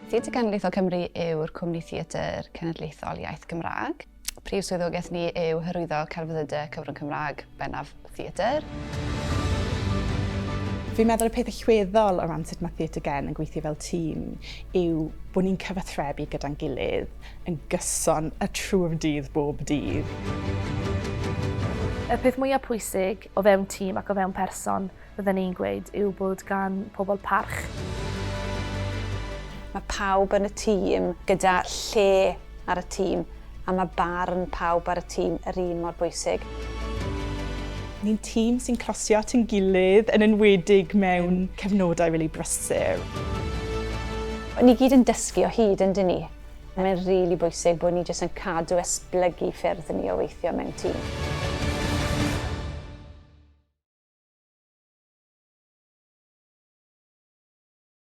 Theatr Genedlaethol Cymru yw'r cwmni theatr cenedlaethol iaith Gymraeg. Prif swyddogaeth ni yw hyrwyddo celfyddydau cyfrwng Cymraeg, bennaf theatr. Fi'n meddwl y peth allweddol o ran sut mae Theatr Gen yn gweithio fel tîm yw bod ni'n cyfathrebu gyda'n gilydd yn gyson a trwy'r dydd bob dydd. Y peth mwyaf pwysig o fewn tîm ac o fewn person fydden i'n gweud yw bod gan pobl parch. Mae pawb yn y tîm gyda lle ar y tîm a mae barn pawb ar y tîm yr un mor bwysig. Ni'n tîm sy'n closio at ein gilydd, yn enwedig mewn cyfnodau rili brysur. Ni gyd yn dysgu o hyd yn dyn ni? Mae'n rili bwysig bod ni jyst yn cadw esblygu ffyrdd ni o weithio mewn tîm.